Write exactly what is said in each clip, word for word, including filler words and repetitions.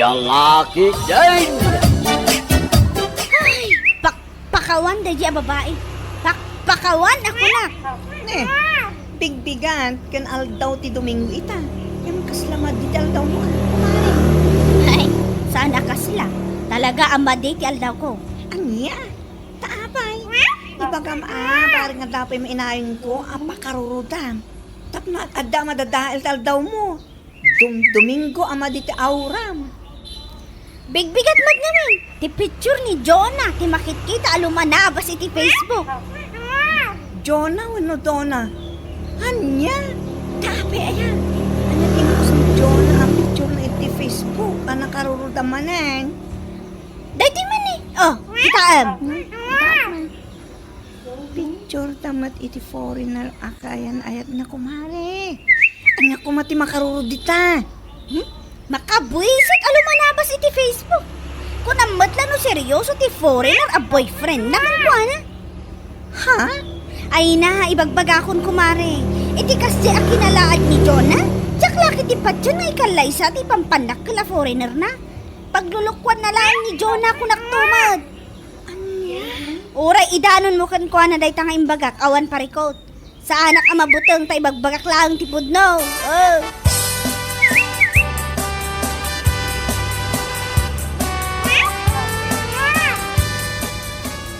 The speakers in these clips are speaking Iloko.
Lalaki din! Ay! Pak-, pakawan daydi a babai. Pak-, pakawan a kunak. Ne, bigbigat ken aldaw ti Domingo ita. Ngem kasla madi ti aldawmo, a, kumare. Ay, saan a kasla. Talaga a madi ti aldawko. Ania? Ta apay, ibagam a, barek nga dapay mainayon ko a pakarurodam. Tapno adda madadael ti aldawmo. Dum-, Domingo a madi ti auram. Bigbigat met ngamin ti picture ni Jonah ti makitkita a lumanabas iti Facebook. Jonah wenno Donna? Ania? Ta apay aya? Ania ti inus ni Jonah a picture na iti Facebook a nakarurodam manen? Daytoy man ni. Oh, kitaem. Picture ta met iti foreigner a kaayan-ayatna, kumare. Ania koma ti makarurod dita? Hmm? Makabuisit a lumanabas iti Facebook. Kunam met la no seryoso ti foreigner a boyfriendna kenkuana. Ha? Ay na, ibagbagakon, kumare. Iti kasdi a kinalaad ni Jonah, diak la ketdi patien nga ikallaysa ti pampannakkel a foreignerna. Paglulukuanna laeng ni Jonah, kunak to met. Ania? Uray idanonmo kenkuana dayta nga imbagak, awan parikut. Saanak a mabuteng ta ibagbagak laeng ti pudno. Oh.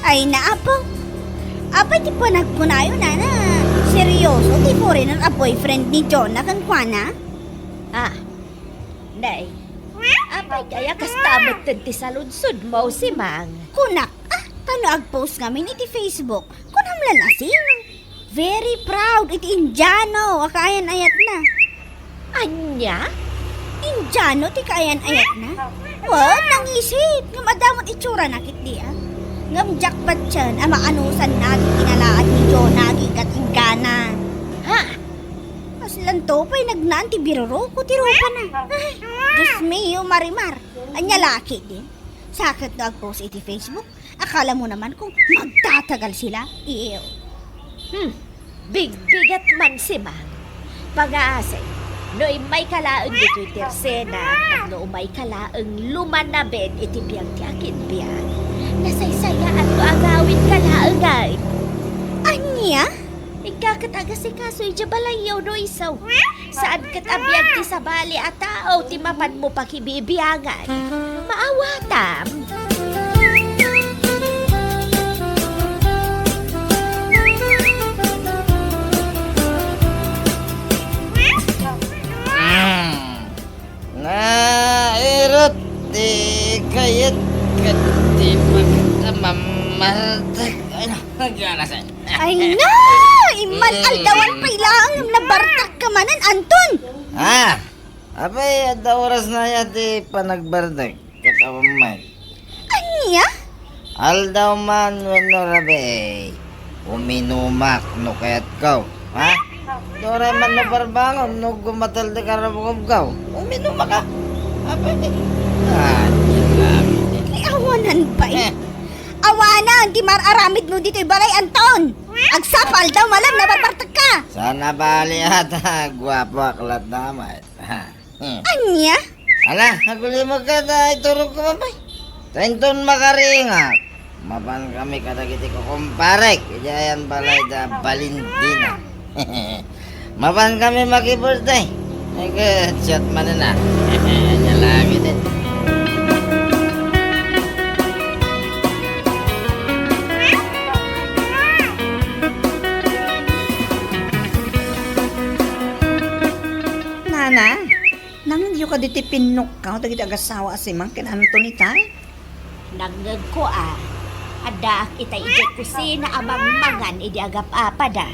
Ay, naapo. Apay ti panagkunayo, nana? Seryoso ti foreigner a boyfriend ni Jonah kenkuana? Ah, Nay, apay kaya kasta metten ti saludsodmo, Simang? Kunak, ah, ta no agpost ngamin iti Facebook, kunam la no sino. Very proud iti Indiano a kaayan-ayatna. Ania? Indiano ti kaayan-ayatna? Wen, nangisit, ngem adda met itsurana ketdi, a. Ngem diak patien a maanusanna ti kinalaad ni Jonah agingga inggana. Ha? Kaslanto pay nagnaan ti biruroko ti rupana. Ay, Dios mio, Marimar. Ania la ketdin? Sa ket no agpost iti Facebook, akalamo naman kung magtatagal sila. Iyo. Hmm, bigbigat man, Simang. Pagaasem, no immayka laeng ditoy ti Arsena, tapno umayka laeng lumanabed iti biag ti akinbiag, nasaysayaat no agawidka laeng, ay. Ania? Inka ket agasikaso idiay balayyo no isu. Saan ket a biag ti sabali a tao ti mapanmo pakibibiangan. Maawatam. Mm. Nairut ti kayat ket ti pagkamamardek. Ay, naganasan. Ay na! Imman aldawan pay laeng nabartakka manen, Anton! Ah! Apay, adda orasna aya ti panagbartek ket awan met. Ania? Aldaw man wenno rabii, uminumak no kayatko. Ha? Uray man no parbangon, no gumatel ti karabukobko, uminumak. Apay, ah, di kami. Ay, awanan pay. Eh. Awanan ti mar-aramidmo ditoy balay, Anton. Agsapa aldaw manen, nabarbartekka. Saan a bali ata, guapoak latta met. Hmm. Ania? Ala, agulimekka ta iturogko, pay. Ta inton makaringak, mapankami kadagiti kukumparek idiay ayan balay da Balindina. Mapankami makibirthday. Ay, ket siak manen a. Ania la ketdin. Nana, nangngegyo kadi ti pinnukkaw dagiti agassawa a Simang ken Anton ita? Nangngegko a. Addaak ita idiay kusina a mangmangan idi agap-apada.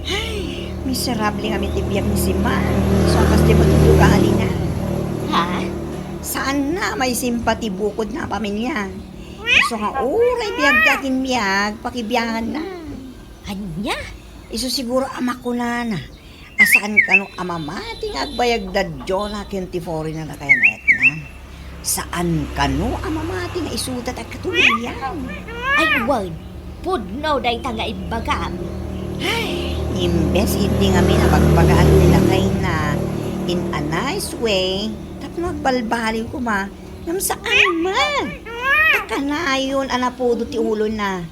Ay, miserable ngamin ti biag ni Simang. Isu a kas ti matutugalina. Ha? Saanna a maisimpa ti bukodna a pamilia. Isu nga uray biag ti akinbiag, pakibianganna. Ania? Isu siguro a makunana a saan kano a mamati nga agbayag da Jonah ken ti foreigner a kaayan-ayatna. Saan kano a mamati nga isuda ti agkatuluyan. Ay, wen, pudno dayta nga imbagam. Ay, imbes idi ngamin a pagpagaan ti lakayna, in a nice way tapno agbalbaliw koma, ngem saan met. Ta kanayon a napudo ti ulona.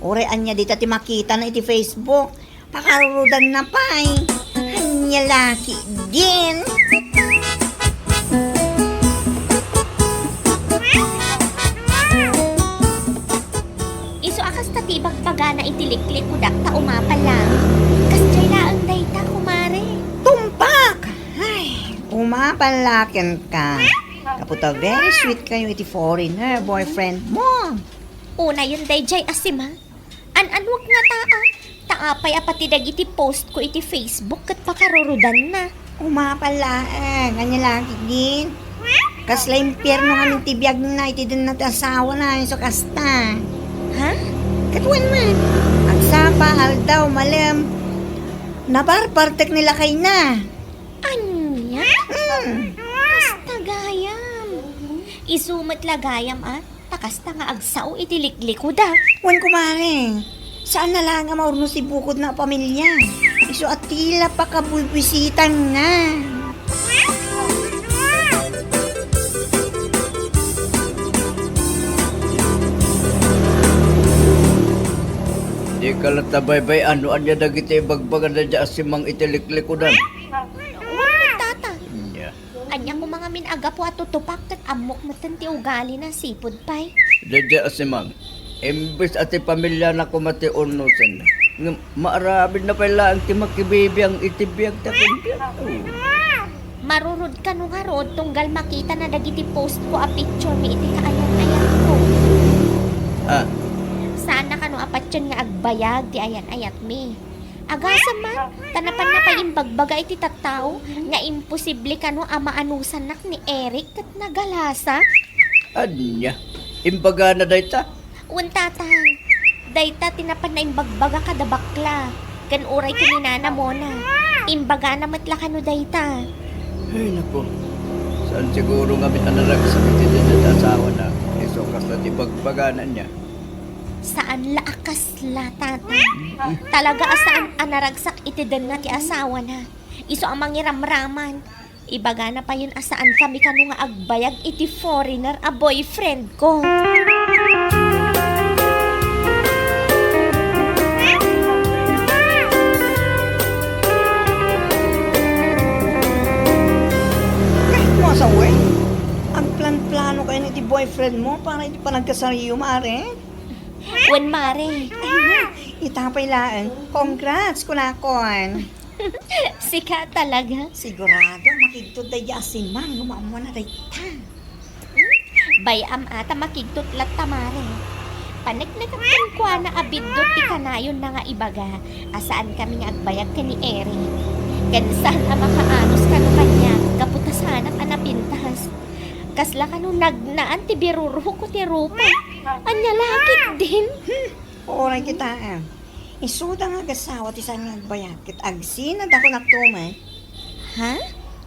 Uray ania dayta ti makitana iti Facebook, pakarurudanna pay. Ania la ketdin? Isu a kasta ti ibagbagana iti liklikudak ta umapal laeng. Kasdiay laeng dayta, kumare. Tumpak! Ay, umapal la kenka. Gapu ta very sweet kayo iti foreigner boyfriend mo. Unayen daydiay a simang. An-anuak ngata a, ta apay a pati dagiti post ko iti Facebook ket pakarurudanna. Umapal laeng, ania la ketdin? Kasla impierno ngamin ti biagna iti denna ti asawana, isu kasta. Ha? Ket wen met, agsapa, aldaw, malem, nabarbartek ni lakayna. Ania? Hmm. Kasta gayam. Isu met la gayam, a? Ta kasta nga agsao iti liklikuda. Wen, kumare, saan na laeng a maurnos ti bukodna a pamilia. Isu a ti la pakabuybuysitanna. Dika latta baybay-an no ania dagiti ibagbagada daydiay a simang iti liklikudan. Wen, tata. Ania? Ania koma ngamin a gapu a tutupak ket ammok metten ti ugalina, sipud pay. Daydiay a simang, imbes a ti pamiliana koma ti urnosenna, ngem maaramidna pay laeng ti makibibiang iti biag ti agbiag. Oh. Marurod kano ngarud tunggal makitana dagiti post ko a picture mi iti kaayan-ayatko. Ah. Saanna kano a patien nga agbayag ti ayan-ayatmi. Agasem man, ta napanna pay imbagbaga iti tattao nga imposible kano a maanusannak ni Eric ket nagalasa. Ania? Imbagana dayta? Wen, tatang. Dayta ti napanna imbagbaga kada bakla. Ken uray ken ni Nana Mona. Imbagana met la kano dayta. Ay, naku. Saan siguro ngamin a naragsak iti dayta ti asawana? Isu kasta ti ibagbagana ania. Saan la a kasla, tata. Talaga a saan a naragsak iti denna ti asawana. Isu a mangiramraman. Ibagana payen a saankami kano nga agbayag iti foreigner a boyfriend ko. Kahit mo asawen, agplanplano kayo iti boyfriend mo para iti panagkasariyo, mare? Wen, mare. Ay na, ita pay laeng. Congrats, kunakon. Sika talaga? Sigurado, makigtot daydiay a simang no maammoanna dayta. Bay-am a ta makigtot latta, mare. Paneknekak kenkuana a biddut ti kanayonna nga ibaga a saankami nga agbayag ken ni Eric. Ken saan a makaanus kano kaniak gapu ta saanak a napintas. Kasla kano nagnaan ti biruruko ti rupa. Ania la ketdin? Hmm, uray kitaem. Isuda nga agasawa ti saan nga agbayag ket agsinadakon a tumet. Ha?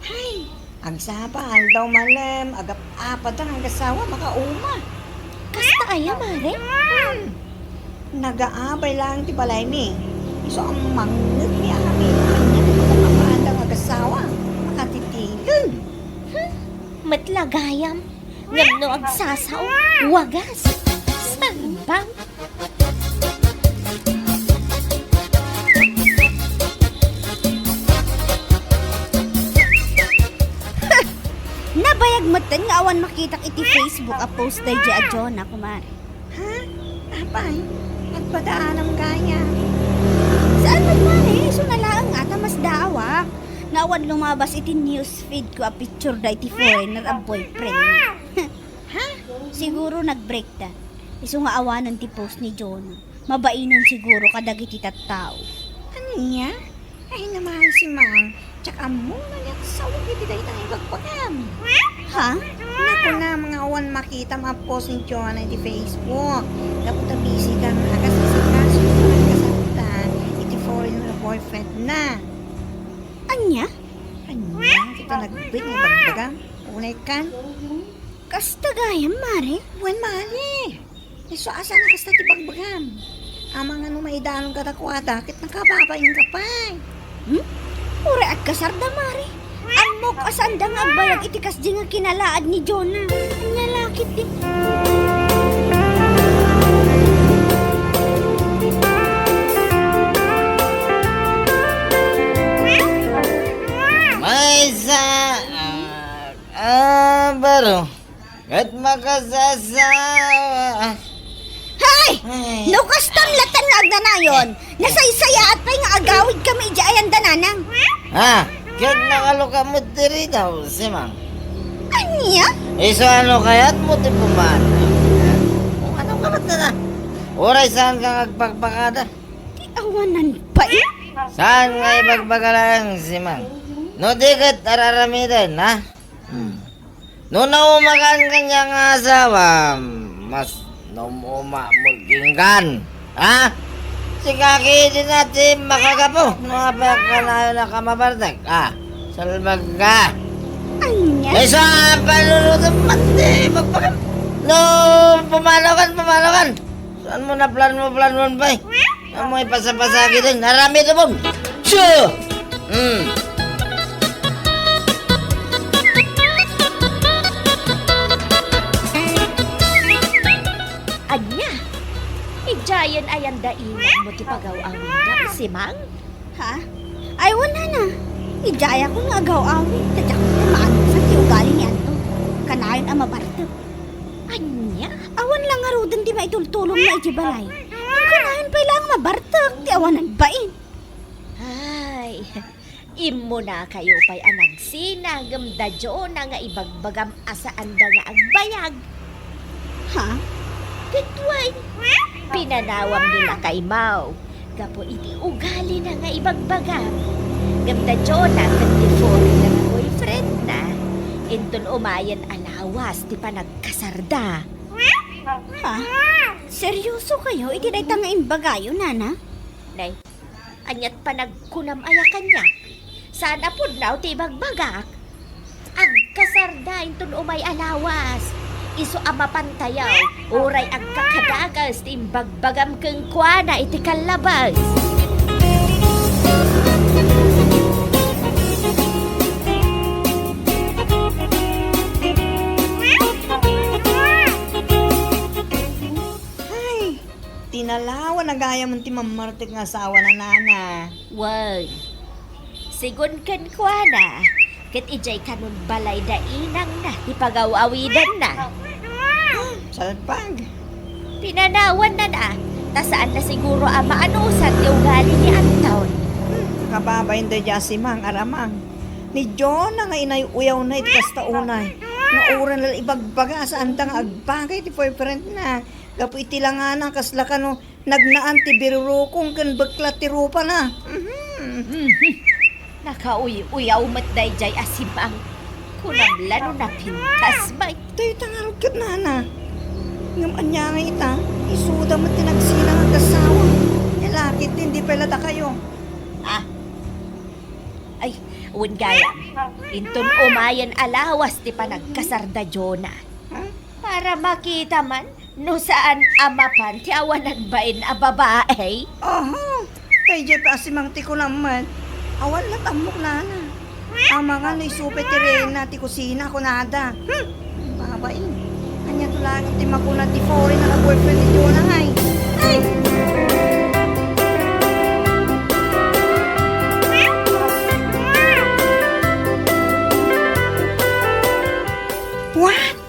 Hay, agsapa, aldaw, malem, agap-apada nga agasawa, makauma. Kasta aya, mare? Hmm. Nagaabay laeng ti balaymi. Isu a mangngegmi a amin, ania ti makapapaanda nga agasawa. Makatitileng. Hmm. Met la gayam. Ngem no agsasao, wagas. Salbang. Nabayag metten nga awan makitak iti Facebook a post daydiay a Jonah, kumare. Ha? Apay, agpadaanam gayam. Saan met, mare, isu na laeng a ta masdaawak nga awan lumabas iti news feed ko a picture daydiay foreigner a boyfriend. Ha? Siguro nag-break da. Isu nga awanen ti post ni Jonah. Mabainen siguro kadagiti tattao. Ania? Ay, naman si Mang. Diak ammo nga nagsawag iti dayta nga ibagbagam. Ha? Nakuna, mga awan makitam a post ni Jonah iti Facebook. Gapu ta busy da nga agasasikaso iti panagkasaputan iti foreigner boyfriend na. Ania? Ania? Kita nag-break nga ibagbagam. Unay kan? Kasta gayam, mare? Wen, mare. Isu a saan a kasta ti bagbagam. Amangan no maidanon kadakuada, ket nakababain ka pay. Hmm? Uray agkasarda, mare. Ammok Ammok a saanda nga agbayag iti kasdi nga kinalaad ni Jonah. Ania la ketdi? Maysa, ah, ah, baro. Ket makasasawa. Hay! Ay. No kastam latta nga agnanayon, nasaysayaat pay nga agawidkami idiay ayanda, nanang. Ha? Ket nakaluka met diri daw, Simang. Ania? Isu ano kayatmo ti pumanak? Kung ano ka met na? Uray saanka nga agpakpakada? Ti awanan pay. Saan nga ibagbaga laeng, Simang? No di ket ar-aramiden, ha? Hmm. No naumakan kaniak nga asawa, mas umuma met kenka. Ha? Sika ketdi ti makagapu. No apay a kanayon a mabartek. Ah, salbag ka. Ania? Isu a panunutem met ti ibagbaga. No, pumanaw kan, pumanaw kan. Saan mo naplan mo, plan mo, bay? Amo ipasapasakit din. Aramid mo. Siya! Hmm. Ania? Idiayen ayanda inang mo ti pagaw-awidam, Simang? Ha? Ay, wen, nana. Idiayakon nga agaw-awid. Ta diak met maanusan ti ugali ni Anton. Kanayon a mabartek. Ania? Awan la ngaruden ti maitultulongna iti balay. Ngem kanayon pay laeng mabartek ti awanan bain. Ay, immunakayo pay a nagsina ngem da Jonah nga ibagbagam a saanda nga agbayag. Ha? Ket wen, pinanawam ni lakaymo gapu iti ugalina nga ibagbagam. Ngem da Jonah ket ti foreigner nga boyfriendna, inton umayen a lawas ti panagkasarda. Ha? Seryoso kayo iti dayta nga imbagayo, nana? Nay, aniat panagkunam aya kaniak? Saan a pudno ti ibagbagak? Agkasarda inton umay a lawas. Isu a mapantayaw, uray agkakadakas ti imbagbagam kenkuana iti kallabas. Ay, tinalawan a gayam ti mammartek nga asawana, nana. Wen, sigun kenkuana, ket idiay kanon balay da inangna ti pagaw-awidanna. Salpag. Pinanawanna, ta saanna siguro a maanusan ti ugali ni Anton. Hmm, kababain daydiay a Simang, Aramang. Ni Jonah nga inay-uyawna iti kasta unay. Nga uray la ibagbaga a saanda nga agbagay ti boyfriendna. Gapu iti langana, kasla kano nagnaan ti birurukong ken bekla ti rupana. Mhm. Mhm. Nakauy-uyaw met daydiay a Simang. Kunam la no napintas met. Dayta ngarud ket, nana. Ngem ania nga ita, isuda met ti nagsina nga agasawa. Nia la ketdi, indi pay la dakayo. Ah. Ay, wen gayam. Inton umayen a lawas ti panagkasarda Jonah. Ha? Para makita man no saan a mapan ti awan agbain a babae. Aha. Daydiay pay a Simang ti kunam met. Awan la tammok, nana. Amangan no isu pay ti reyna ti kusina, kunada. Hmm. Babain. Ania to laeng ti makuna ti foreigner a boyfriend ni Jonah, ay. Ay. What?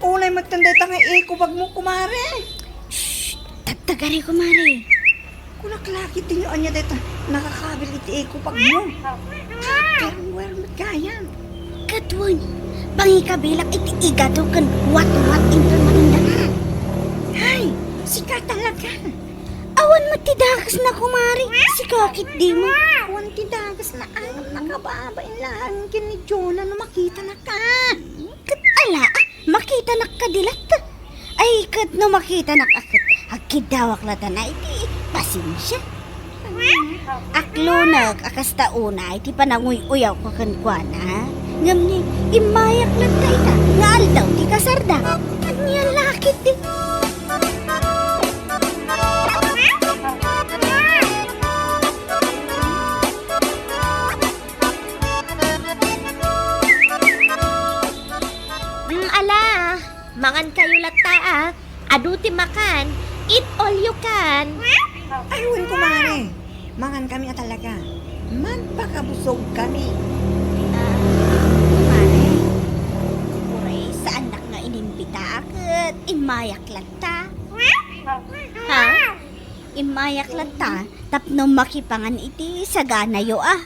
Unay met dayta nga eco bag mo, kumare. Shh! Tagtagari, kumare. Kunak la ketdi no ania dayta nakakabil iti eco bag mo. Tupperware met gayam. Ket wen, pangikabilak iti igado ken watwat inton matinda. Ay, sika talaga. Awan met ti dagesna, kumare. Sika ketdi met. Awan ti dagesna. Ay, nakababain laeng ken ni Jonah no makitanaka. Ket ala, ah, makitanak kadi latta. Ay, ket no makitanak a ket agkiddawak latta na iti pasensia. Aklonek a kasta unay ti pananguy-uyawko kenkuana. Ngem ni, immayak latta ita nga aldaw ti kasarda. Ania la ketdi? Mangan kayo latta, ah. Adu ti makan. Eat all you can. Ay, wen, kumare. Mangan kami a talaga. Magpakabusog kami. Ah, kumare. Uray, saannak nga inimbita a ket immayak latta. Ha? Immayak latta tapno makipangan iti saganayo, ah.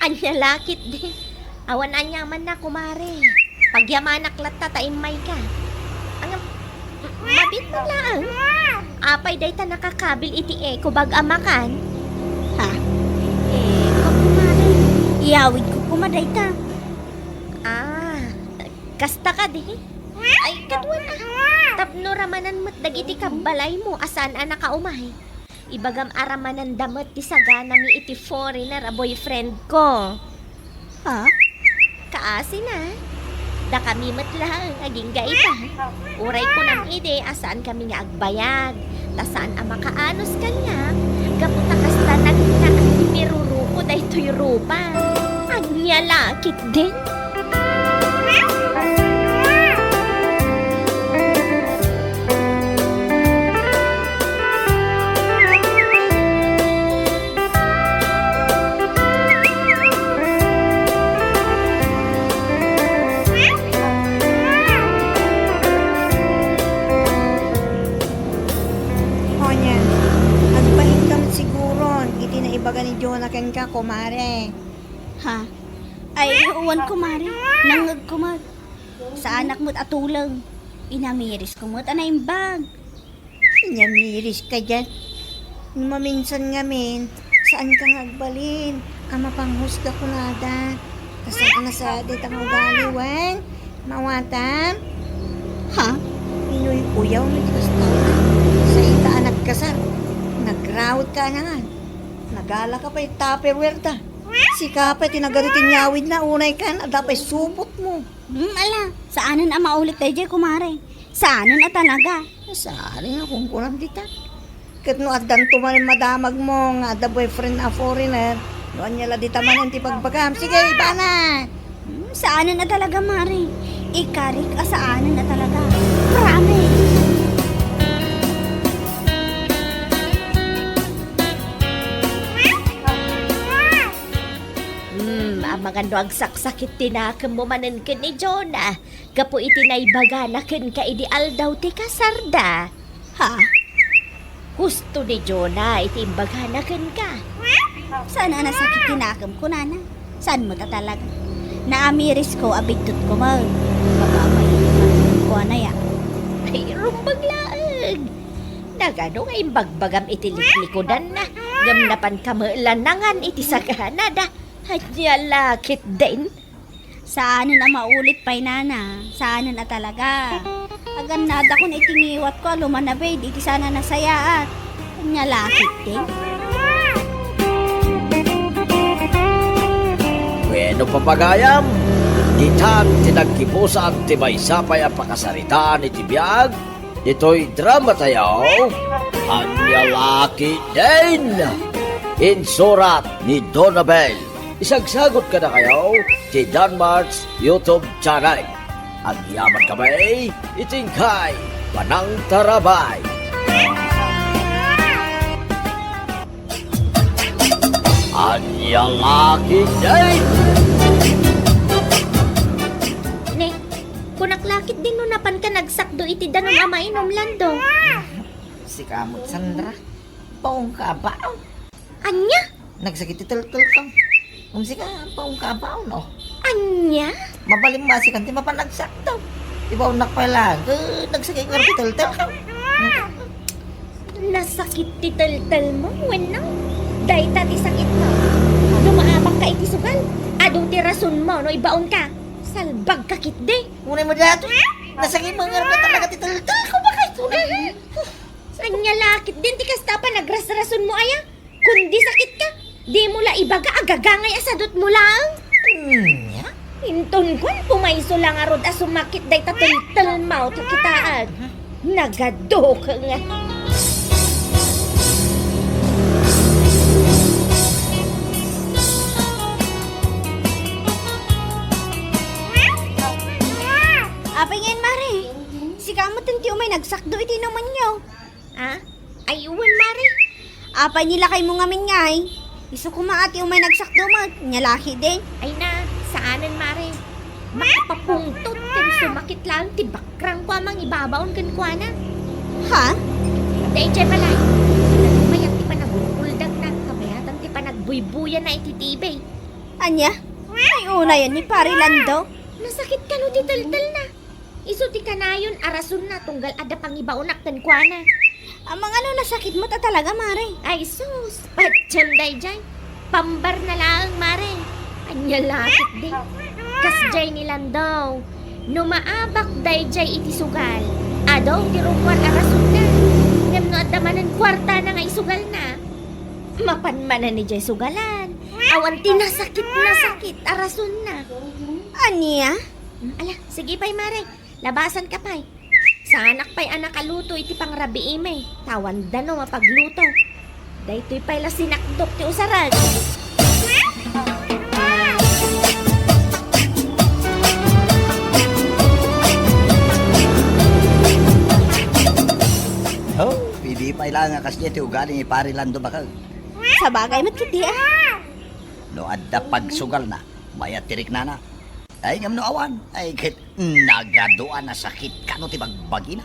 Ania la ketdi. Awan aniamanna, kumare. Pagyamanak latta ta immayka. Ngem, mabiit met laeng. Apay dayta nakakabil iti eco bag a makan? Ha? Eco, kumare. Iyawidko koma dayta. Ah, kasta kadi? Ay, kaduan, ah. Tapno ramanan met dagiti kabbalaymo a saan a nakaumay. Ibagam a ramananda met ti saganami iti foreigner a boyfriendko. Ha? Kaasina. Dakami met laeng agingga ita. Uray kunam idi a saankami nga agbayag. Ta saan a makaanus kaniak. Gapu ta kasta nagna ti miruruko daytoy rupa. Ania la ketdin? Ania, agbalinka met siguron iti naibaga ni Jonah kenka, kumare. Ha? Ay, wen, kumare. Nangngegko met. Saanak met a tuleng. Inamirisko met a naimbag. Inamiriska diay. No maminsan ngamin, saanka nga agbalin a mapanghusga kunada. Kasano a nasayaat dayta nga ugali, wen? Maawatam? Ha? Inuyuyaw met ti kasta. Saita a nagkasar. Nagrawedka a nangan. Nagalaka pay Tupperware ta. Sika pay ti nagadu ti inyawidna, unay kan, adda pay supotmo. Hmm, ala, saanen a maulit daydiay, kumare. Saanen a talaga. Saanen a kunkunam dita. Ket no addanto manen madamagmo nga adda boyfriend a foreigner, no ania la dita manen ti pagbagam. Sige, ibana! Hmm, saanen a talaga, mare. Ikarik a saanen a talaga. Promise! Hmm, amangan no agsaksakit ti nakemmo manen ken ni Jonah gapu iti naibagana kenka idi aldaw ti kasarda. Ha? Husto ni Jonah iti imbagana kenka. Saan a nasakit ti nakem, kunana? Saan met a talaga? Naamirisko a biddutko met. Mababain man kuana ya. Ay, rumbeng laeng. Nagadu nga imbagbagam iti liklikudanna, ngem napanka met la nangan iti saganada. Ania la ketdin? Saanen a maulit pay, nana. Saanen a talaga. Agannadakon iti ngiwatko a lumanabid iti saan a nasayaat. Ania la ketdin? Bueno, papagayam, ditan ti naggibusan ti maysa pay a pakasaritaan iti biag ditoy drama tayo, Ania la ketdin! Insurat ni Donabel. Isagsagut kadakayo ti Danmart's YouTube channel. Agyaman kami iti inkay panangtarabay. Ania la ketdin! Ne, kunak la ketdin no napanka nagsakdo iti danum a mainum, Lando. Sika met, Sandra. Baonka a baon. Ania? Nagsakit ti teltelko. Ngem sika, baonka a baon, o. Ania? Mabalin masikan ti mapan agsakdo. Ibaonnak pay laeng, ket nagsakit ngarud ti teltelko. Nasakit ti teltelmo wenno dayta ti sakitmo? No maabakka iti sugal, adu ti rasonmo no ibaonka. Salbagka ketdi. Unay mo daytoy. Nasakit ngarud talaga ti teltelko, bakay. Unay. Ania la ketdin ti kasta a panagrasrasonmo aya? Kundi sakitka, dimo la ibaga a gagangay a sadutmo laeng? Ania? Inton kuan, pumayso la ngarud a sumakit dayta teltelmo ta kitaek. Nagaduka nga. Apay ngayen, Mare? Sika met ti umay nagsakdo iti inumenyo. Ha? Ay, wen, Mare. Apay ni lakaymo ngamin ngay? Isu koma a ti umay nagsakdo met, nia lakidi. Ay na, saanen, Mare. Makapapungtot ken sumakit laeng ti bakrangko a mangibabaon kenkuana. Ha? Daydiay balay, mayat ti panagulkuldagna, kabayatan ti panagbuybuyana iti T V. Ania? Ay, unayen ni Pari Lando. Nasakit kano ti teltelna? Isu ti kanayon a rasonna tunggal adda pangibaonak kenkuana. Amangan no nasakit met a talaga, Mare. Ay, sus! Patiem daydiay. Pambarna laeng, Mare. Ania la ketdi? Kasdiay ni Lando. No maabak daydiay iti sugal, adu ti rummuar a rasonna. Ngem no adda manen kuartana nga isugalna, mapan manen idiay sugalan. Awan ti nasakit-nasakit a rasonna. Ania? Hmm, ala, sige pay, Mare. Labasanka pay. Saanak pay a nakaluto iti pangrabiimi, ta awan dano a pagluto. Daytoy pay la sinakdok ti usarek. Oh, idi pay la nga kasdiay ti ugali ni Pari Lando, bakag. Sabagay met ketdi, a. No adda pagsugalna, mayat ti riknana. Ay, ngem no awan, ay ket nagaduan a sakit kano ti bagbagina.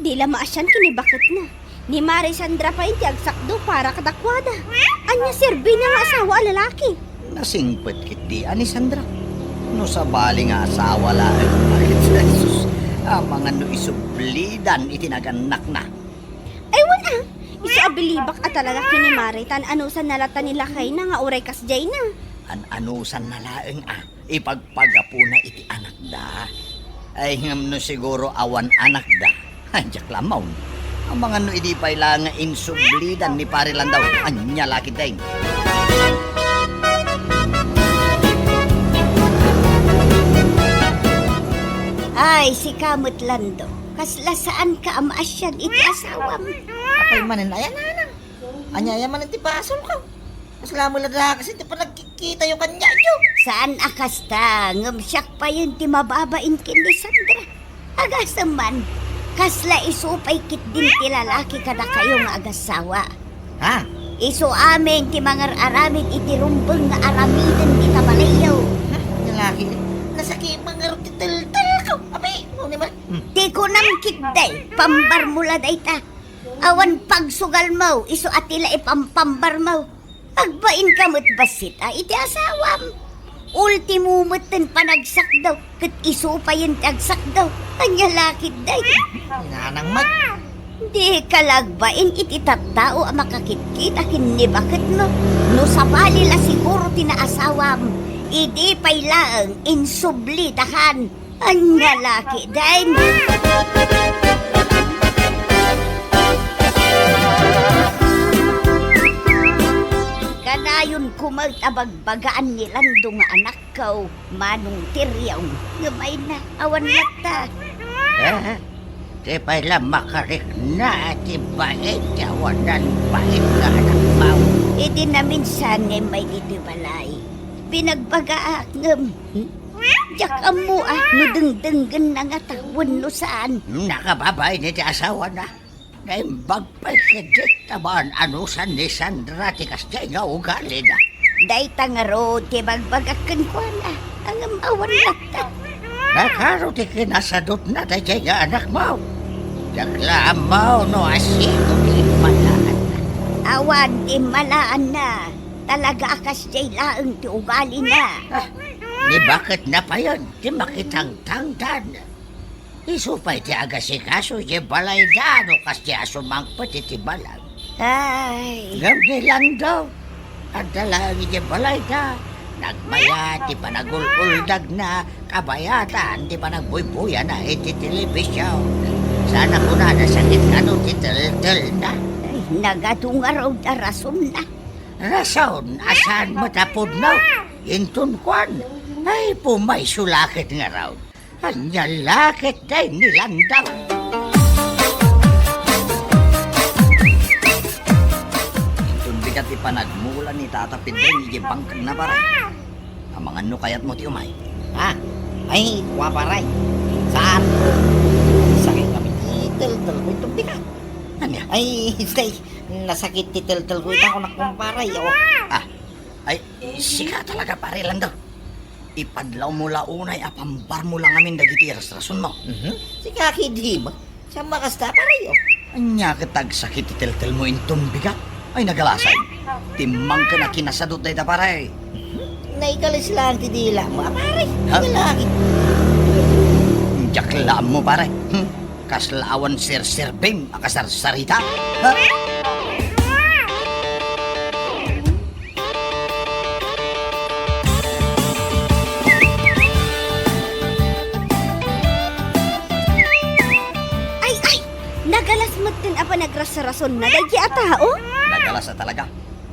Di la maasian ken ni baketna. Ni Mare Sandra pay ti agsakdo para kadakuada. Ania serbina nga asawa a lalaki? Nasingpet ketdi a ni Sandra. No sabali nga asawa laeng, ay, Jesus, amangan no isublidan iti nagannakna. Ay, wen a, isu a bilibak a talaga ken ni Mare, ta an-anusanna latta ni lakayna nga uray kasdiayna. An-anusanna laeng a ipagpagapuna iti anakda. Ay, ngem no siguro awan anakda, ay, diak la ammo. Amangan no idi pay la nga insublidan ni Pare Landau, ania la ketdin. Ay, sika met, Lando. Kasla saanka a maasian iti asawam. Apay manen aya, nanang? Ania aya manen ti basolko? Kasla met la dakes iti panagkitkitayo kaniayo. Saan a kasta, ngem siak payen ti mababain ken ni Sandra. Agasem man, kasla isu pay ketdin ti lalaki kadakayo nga agasawa. Ha? Isu amin ti mangar-aramid iti rumbeng nga aramiden dita balayyo. Ha? Lalaki? Nasakit man ngarud ti teltelko. Abi, mo ni man. Hmm. Ti kunam ketdi, pambarmo la dayta. Awan pagsugalmo, isu a ti la ipampambarmo. Agbainka met bassit a iti asawam. Ultimo metten panagsakdo, ket isu payen ti agsakdo. Ania la ketdi? Nanang met. Dika la agbain iti tattao a makakitkita ken ni baketmo. No sabali la siguro ti naasawam, idi pay laeng insublidakan. Ania la ketdin? Kanayon koma a bagbagaan ni Lando nga anakko, Manong Tiriong, ngem ay na, awan latta. Eh, ti pay la makarikna ti bait, awanan bait nga anakmo. Idi naminsan nga immay ditoy balay, binagbagaak ngem, hmm? Diak ammo a no dengdenggenna ngata wenno saan. Nakababain iti asawana. Naimbag pay ketdi ta maan-anusan ni Sandra ti kasdiay nga ugalina. Dayta ngarud ti bagbagak kenkuana, ngem awan latta. Nakaro ti kinasadutna daydiay nga anakmo. Diak la ammo no asino ti immalaanna. Awan ti immalaanna. Talaga a kasdiay laeng ti ugalina. Ah, ni baketna payen ti makitangtangdan. Isu pay ti agasikaso iti balayda no kasdiay a sumangpet iti balang. Ay. Ngem ni Lando, adda laeng iti balayda. Nagmayat ti panagul-uldagna, kabayatan ti panagbuybuyana iti telebision. Saan a kunana sakit kano ti teltelna. Ay, nagadu ngarud a rasonna. Rason a saan met a pudno. Inton kuan, ay, pumayso la ket ngarud. Ania la ketdin ni Lando? Inton bigat ti panagmula ni Tata Pedring iti bangkagna, pare. Amangan no kayatmo ti umay. Ha? Ay, kua, pare. Saan ko? Sakit kami ti teltelko inton bigat. Ania? Ay, tay, nasakit ti teltelko ita, kunak, kumpare, o. Ah, ay, sika talaga, pare Lando. Ipadlawmo la unay a pambarmo la ngamin dagiti rasrasonmo. Mhm. Sika ketdi met. Saan a kasta, pare, o? Ania ket agsakit ti teltelmo inton bigat? Ay, nagalasay. Timmangken a kinasadut dayta, pare. Naikalis laeng ti dilamo, a, pare. Ha? Ania la ket? Diak la ammo, pare. Hmm. Kasla awan serserbim a kasarsarita. Ha? Ay, ay! Nagalas metten a panagrasrasonna daydi a tao? Nagalas a talaga.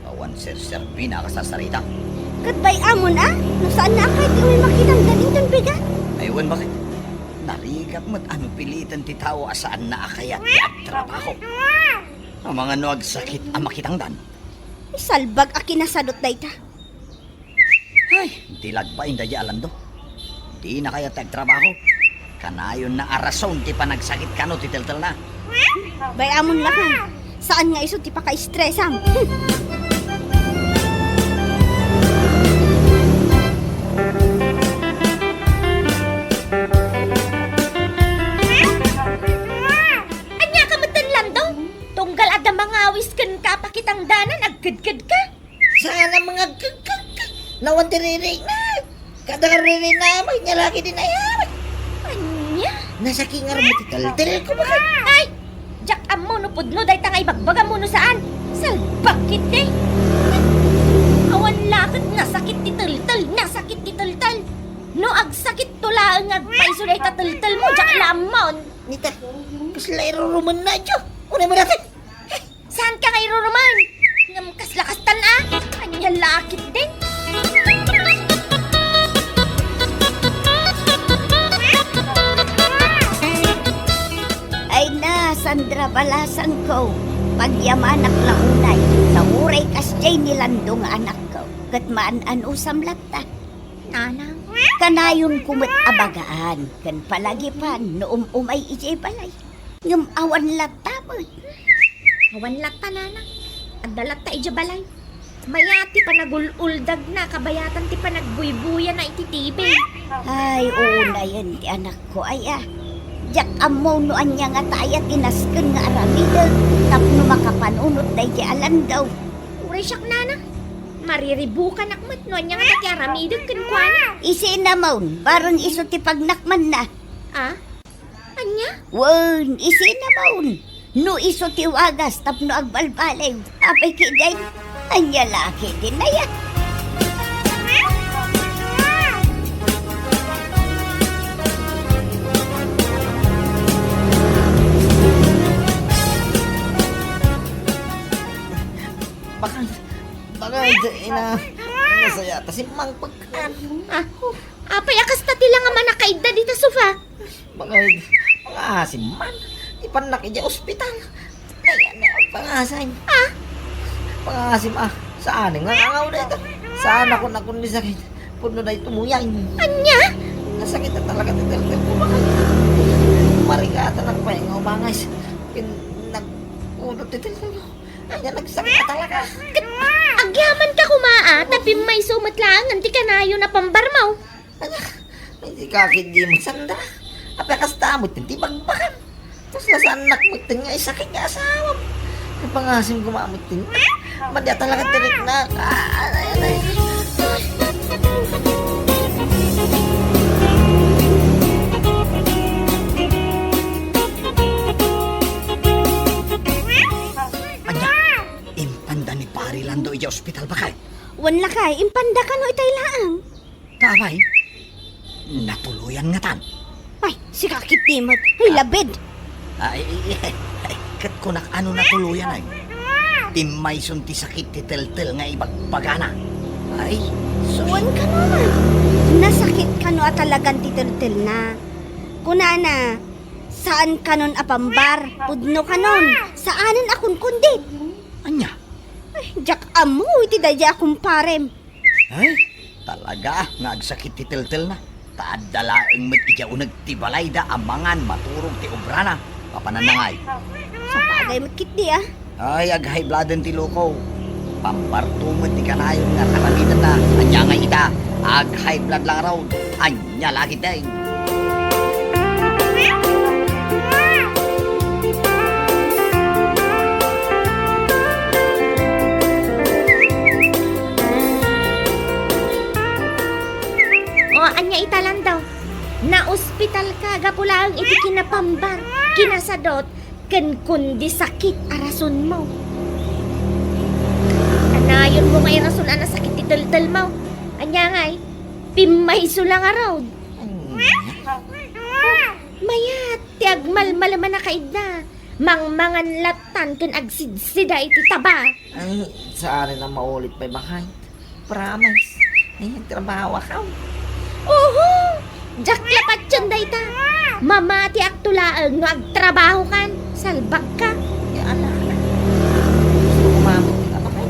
Awan serserbina a kasarsarita. Ket bay-amon a, no saanna a kayat ti umay makitangdan inton bigat? Ay, wen, baket? Narigat met a no piliten ti tao a saanna a kayat ti agtrabaho. Amangan no agsakit a makitangdan. Salbag a kinasadut dayta. Ay, di lagbain daydi a Lando. Dina kayat ti agtrabaho. Kanayonna a rason ti panagsakit kano ti teltelna. Bay-amon laeng. Saan nga isu ti pakaestresam. Hmm. Ania ka metten, Lando? Tunggal adda mangawis kenka a pakitangdanan, agkedkedka? Saan a mangagkagkag. Nawan ti ririkna. Kada ririkna, ania la ketdi dayta. Ania? Nasakit ngarud ti teltelko, baket. Ay! Diak ammo no pudno dayta nga ibagbagam wenno saan. Salbag ketdi. Awan la ket nasakit ti teltel, nasakit ti teltel. No agsakitto laeng nga agpayso dayta teltelmo, diak la ammon. Nita, kasla irurumenna, Diyo. Unay mo natin. Saanka nga iruruman? Ngem kasla kastan a? Ania la ketdin? Ay na, Sandra balasangko, pagyamanak la unay, ta uray kasdiay ni Lando nga anakko, ket maan-anusam latta. Nanang. Kanayonko met a bagaan, ken palagipan no um-umay idiay balay. Ngem awan latta met. Awan latta, Nanang. Adda latta idiay balay. Mayat ti panagul-uldagna, kabayatan ti panagbuybuyana iti T V. Ay, unayen ti anakko aya. Diak ammo no ania nga ta aya ti nasken nga aramidek tapno makapanunot daydi a Lando. Uray siak, Nanang. Mariribukanak met no ania nga ta ti aramidek kenkuana. Isina maun, bareng isu ti pagnakmanna. Ah? Ania? Wen, isina maun. No isu ti wagas tapno agbalbaliw, apay ketdin? Ania la ketdin aya? Bakit? Bakit, ina? Nasaya ta si Mang Pagkan. Ah, apay a kasta ti la nga manakaidda dita sofa? Bakit? Pangasim man. Ipannak idiay ospital. Ay, ano, pangasim. Ah? Pangasim, ah. Saan nga nangaw dayta? Saan ako nakon ni sakit? Pudno dayta muyan. Ania? Nasakit na talaga ti teltelko, bakit? Marigatan ako pa nga umangay. Pin-, nag-udot ti teltelko. Ania, nagsakit na talaga. Ket agyamanka koma, a, ta pimmayso met laeng ti kanayon a pambarmo. Ania, iti kakit di mo, Sandra. Apay kasta met ti bagbagam. Tapos nasaannak met nga isakit nga asawam. Napangasim ko met. Madia talaga ti riknak. Ah, ay, ay, ay. Ania, impanda ni Pari Lando idiay ospital, bakit? Wen lakay, impanda kano itay laeng. Ta apay, natuloyan ngatan. Ay, sika ketdi met. Ay, ah, labid. Ay, ay, ay, ay, ket kunak a no natuloyan ay. Pimmayson ti sakit ti teltel nga ibagbagana. Ay, sus. Wen kano man. Nasakit kano a talagan ti teltelna. Kunana, saan kanon a pambar, pudno kanon, saanen a kunkundit. Ania? Ay, diak ammo iti daydiay a kumparem. Ay, talaga nga agsakit ti teltelna. Ta adda laeng met idiay uneg ti balayda a mangan maturog ti obrana. Papanannangay. Sabagay met ketdi, a. Ay, ag-high blood-en ti loko. Pambarto met ti kanayon nga aramidenna. Ania ngay ita? Ag-high blood la ngarud. Ania la ketdin? O, ania ita, Lando? Naospitalka gapu laeng iti kinapambar, kinasadot, ken kundi sakit a rasonmo. Kanayonmo nga irason a nasakit ti teltelmo. Ania ngay? Pimmayso la ngarud. Mayat ti agmalmalem a nakaidda. Mangmangan lattan ken agsidsida iti taba. Ay, saan a maulit pay, baket. Promise. Ay, trabaho ako. Oho! Diak la patien dayta. Mamatiakto laeng no agtrabahokan. Salbagka. Ya, ala, ala. Gusto ko mamati ka, baket.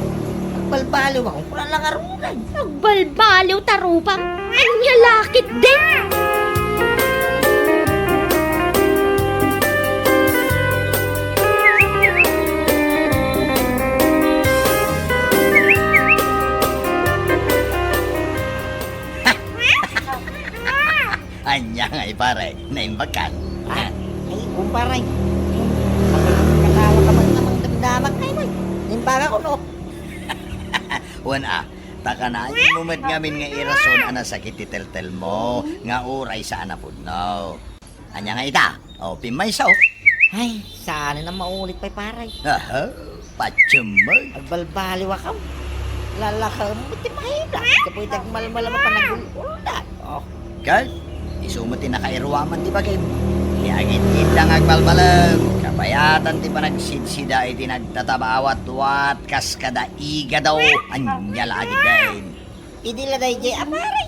Agbalbaliw ako. Kuna la ngarud. Agbalbaliw ta rupam. Ania la ketdin? Ania ngay, pare? Naimbagkan? Ah, ay, kumpare. Katawa ka man namang damdamak, ay, boy. Naimbagak, no? Wen a, ta kanayonmo met ngamin nga irason a nasakit ti teltelmo, nga uray saan a pudno. Ania nga ita? O, pimmayso. Ay, saan a maulit pay, pare. Aha, patiem met. Agbalbaliw ako. Lalakaem met ti mahina. Kapoy ti agmalmalem a panagul-ulda. O. Ket, isu met ti nakairuaman ti bagim. Ti agid-idda nga agbalbalem, kabayatan ti panagsidsida iti nagtataba a watwat kas kada igado. Ania la ketdin? Idi la daydiay a pare.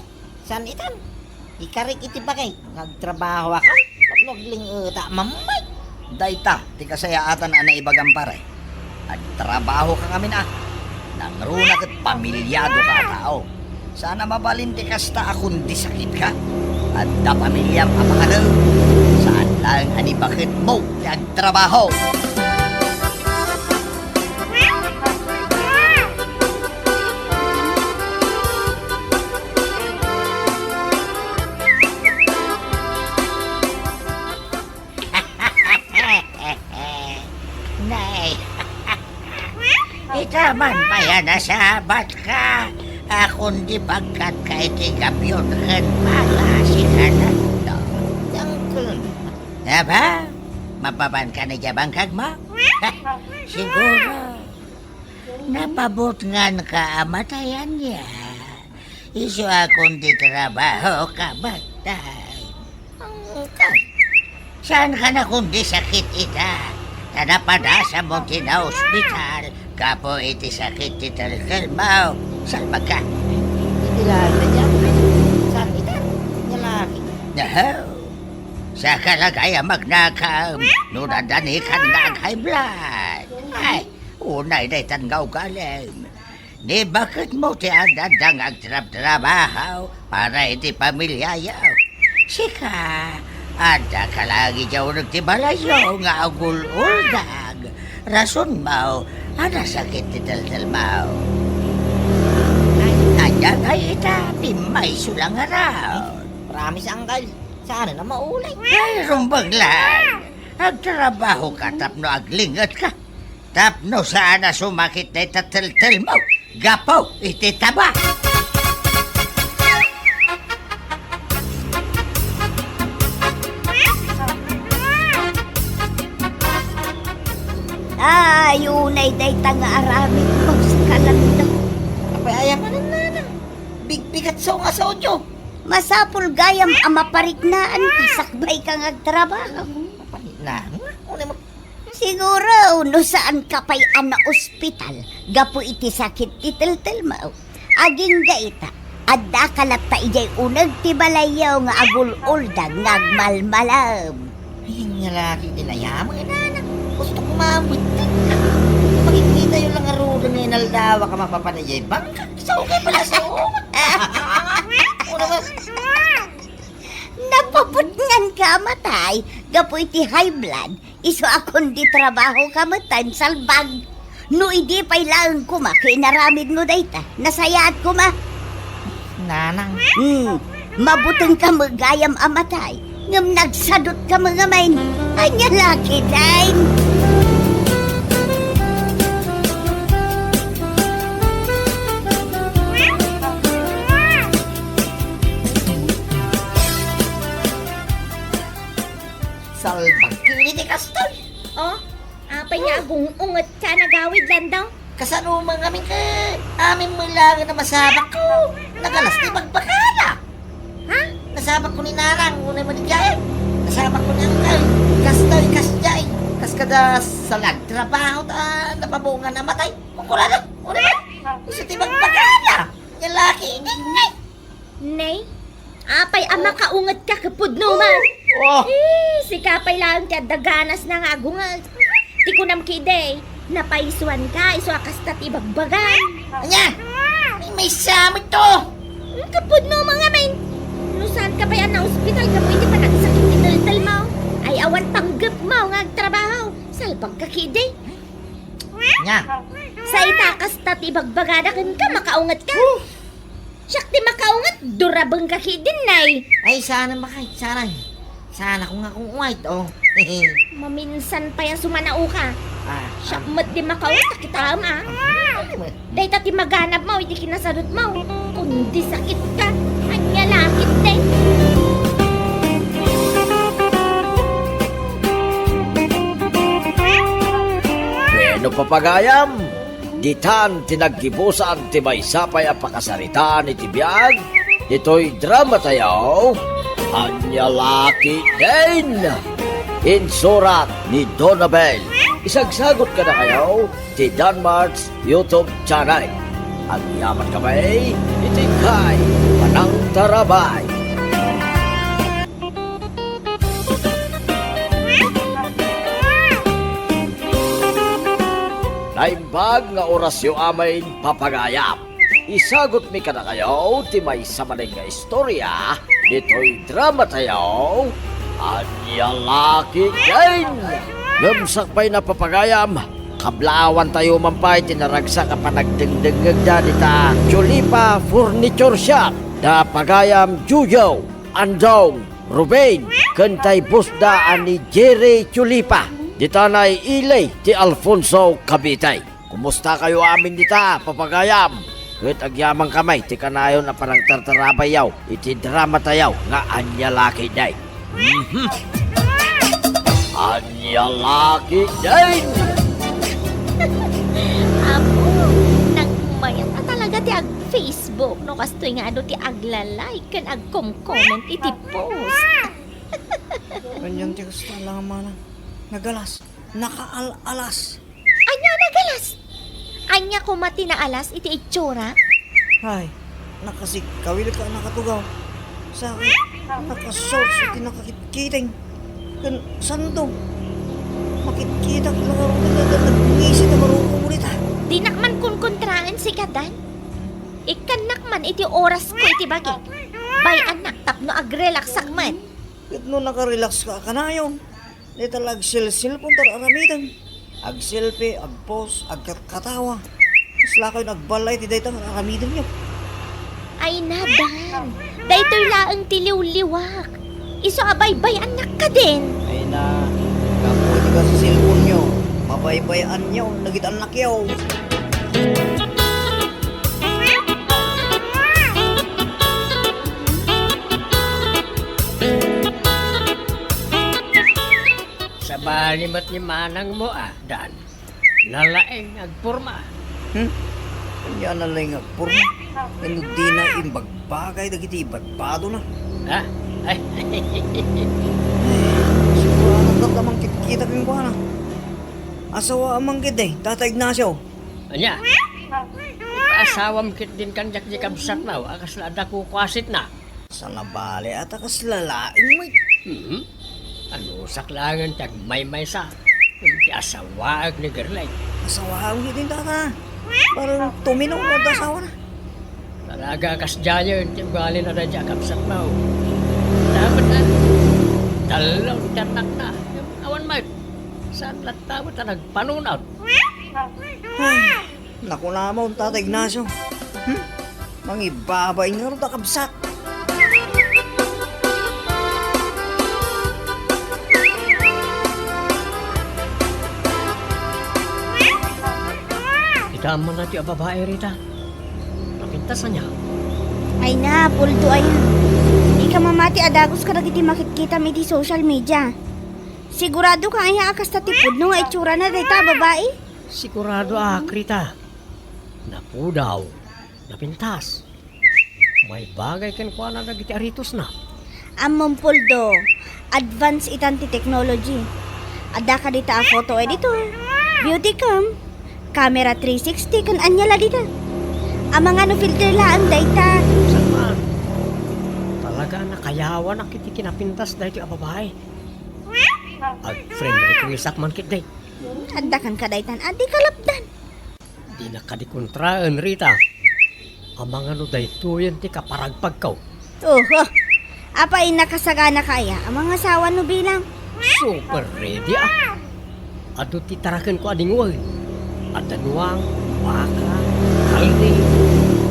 Saan itan? Ikarik iti bagay nga agtrabaho ako tapno agling-eta a mammay. Dayta ti kasayaatan a naibagam, pare. Agtrabaho ka ngamin a. Nangruna ket pamilyado ka a tao. Saan a mabalin ti kasta a kundi sakit ka. Adda pamilyam a pakadem. Saan laeng a ni baketmo ti agtrabaho. Nay, ita man pay a nasabat ka, a kundi pagkat ka iti gapion ken pala si Fernando. Yangkon. Aba, mapapan ka na diay bangkag mo? Siguro. Napabutngan ka a matayan niya. Isu a kundi trabaho ka, batay. Ang ka. Saan ka na kundi sakit ita? Ta napadasam mo ti naospital gapu iti sakit ti teltelmo. Salbag ka. Iti laeng na diyan. Saan ita? Nga laki. Nahaw. Saka lagay a magnakam no nadanikan nga ag-high blood. Ay, Unay daytan nga ugalim. Ni baketmo ti adda nga agtrabtrabaho para iti pamiliayo. Sika, adda ka laeng idiay uneg ti balayyo nga agul-uldag. Rasonmo a nasakit ti teltelmo. Ay, ania ngay ita, pimmayso la ngarud. Promise, Uncle. Saan a maulit? Ay, rumbeng lang. Agtrabaho ka tapno aglinget ka. Tapno saan a sumakit dayta teltelmo gapu iti taba. Ay, unay dayta nga aramidmo, sika Lando. Apay aya manen, nana? Bigbigat so nga sodyo. Masapul gayam a mapariknaan ka sakbay ka nga agtrabaho. Mapariknaan? Unay mag- Siguro, no saan ka pay a naospital gapu iti sakit ti teltelmo. Agingga ita, adda ka latta idiay uneg ti balayyo nga agul-uldag nga agmalmalem. Ay, nga laki ti nayaman, nana. Gusto ko mamutin. Makikita yo lang arudan nga inaldawa ka mapapan idiay bangka. Sa okay pala sa umat. Una ba? Napaputnganka a matay gapu iti high blood, isu a kundi trabahoka met ta insalbag. No idi pay laeng koma ket inaramidmo dayta, nasayaat koma. Nanang. Hmm, mabutengka met gayam a matay, ngem nagsadutka met ngamin. Ania la ketdin? Salbag ket iti kastoy. Oh, apay nga agung-ungetka a nagawid, Landong? Kasano man ngamin ket amin met laeng a masabakko. Nagalas ti bagbagana. Ha? Nasabakko ni Nanang, unay maligayat. Nasabakko ni Angkal. Kastoy, kasdiay. Kas kada sa nagtrabaho ta napabungan a matay. Kukurada, unay man. Isu ti bagbagana. Nia la ketdin, nay. Nay, apay a makaungetka ket pudno man. Oh. Eh, sika pay laeng ti adda ganasna nga agunget. Ti kunam ketdi, napaisuanka, isu a kasta ti ibagbagam. Ania? Ay, maysa met to. Hmm, ket pudno man ngamin. No saanka pay a naospital gapu iti panagsakit ti teltelmo, ay awan panggepmo nga agtrabaho. Salbagka ketdi. Ania? Sa ita kasta ti ibagbagada kenka, makaungetka. Siak ti makaunget, durabengka ketdin, nay. Ay, saan a makay, saan. Saan ako nga kung uwait, oh. Maminsan pay a sumanaoka. Ah, siak ah. Met ti makaunget, ta kitaem, ah. Ay, met. Dayta ti maganabmo iti kinasadutmo. Kundi sakitka. Ania la ketdin? Wenno, papagayam, ditan ti naggibusan ti maysa pay a pakasaritaan iti biag ditoy dramatayo, Ania la ketdin? Insurat ni Donabel. Isagsagot kadakayo ti Danmart's YouTube channel. Agyaman kami iti kay panangtarabay. Naimbag nga orasyo amin, papagayam. Isagutmi kadakayo ti maysa manen nga istorya ditoy dramatayo, Ania la ketdin. Ngem sakbayna, papagayam, kablaawantayo man pay ti naragsak a panagdengdengngegda dita Chulipa Furniture Shop, da pagayam Jojo, Andong, Ruben, ken tay bossda a ni Jerry Chulipa, dita nay ili ti Alfonso, Cavite. Kumustakayo amin dita, papagayam? Ket agyaman kami ti kanayon a panangtartarabayyo iti dramatayo nga Ania la ketdin. Mhm. Ania la ketdin? Apo, nagmayat a talaga ti ag-Facebook no kastoy nga adu ti agla-like ken agkom-comment iti post. Anian ti kasta, Manang? Nagalas, nakaal-alas. Ania a nagalas? Ania koma ti naalas iti itsura? Ay, nakasikkawilka a nakatugaw. Sa, nakashorts iti nakakitkiting. Ken sando, makitkitak la ngarud a nagngisi ta maruko mo dita. Dinak man kunkontraen sika, Dan. Ikkannak man iti orasko iti bagik. Bay-annak tapno agrelaksak met. Ket no nakarelakska a kanayon, dayta la agselselpon ta aramidem. Agselfie, agpost, agkatkatawa. Kaslakayon agballay ti dayta nga aramidenyo. Ay na, Dan. Daytoy laeng ti liwliwak. Isu a baybay-annak kadin. Ay na, gapu iti kaselselponyo, mabaybay-anyo dagiti annakyo. Sabali met ni manangmo, a, Dan. Nalaing agporma. Hmm? Ania nalaing agporma? Ngem dina imbagbagay dagiti badbadona. Ha? Ay. Siguro, ano ka tamang kitkita kenkuana? Asawaam man ketdi, Tata Ignacio. Ania? Asawam ketdin kaniak ti kabsatmo a kasla adda kukuasitna. Saan a bale a ta kasla laeng met. Mhm. Anusak laengen ti agmaymaysa. Ti asawaek ni Gerlay. Asawaem ketdin, Tata. Bareng tumino nga adda asawana. Talaga a kasdiayen ti ugalina daydiay a kabsatmo. Dapat na, dalaw ti annakna. Awan met, saan latta met a nagpanunot. Ay, nakunamon, Tata Ignacio. Hmm? Mangibabain ngarud a kabsat. Ita, ammo na ti a babae, Rita. Napintas ania? Ay na, Puldo aya. Dika mamati a dagus kadagiti makitkitam iti social media. Sigurado ka aya a kasta ti pudno nga itsurana dayta a babae? Sigurado ak, Rita. Napudaw, napintas. Maibagay kenkuana dagiti aritosna. Ammom, Puldo, advance itan ti technology. Adda kadita a photo editor, beauty cam, camera three sixty, ken ania la dita. Amangan no filter laeng dayta. Saan man? Talaga a nakayawanak iti kinapintas daytoy a babae. Ag-friend requestak man ketdi. Adda kan kadaytan a di kalapdan. Dinak kadi kontraen, Rita. Amangan no daytoyen ti kaparagpagko. Oho. Apay, nakasagana ka aya a mangasawa no bilang? Super ready, ah. Adu ti tarakenko a dingwen. Adda nuang, baka, kaldi,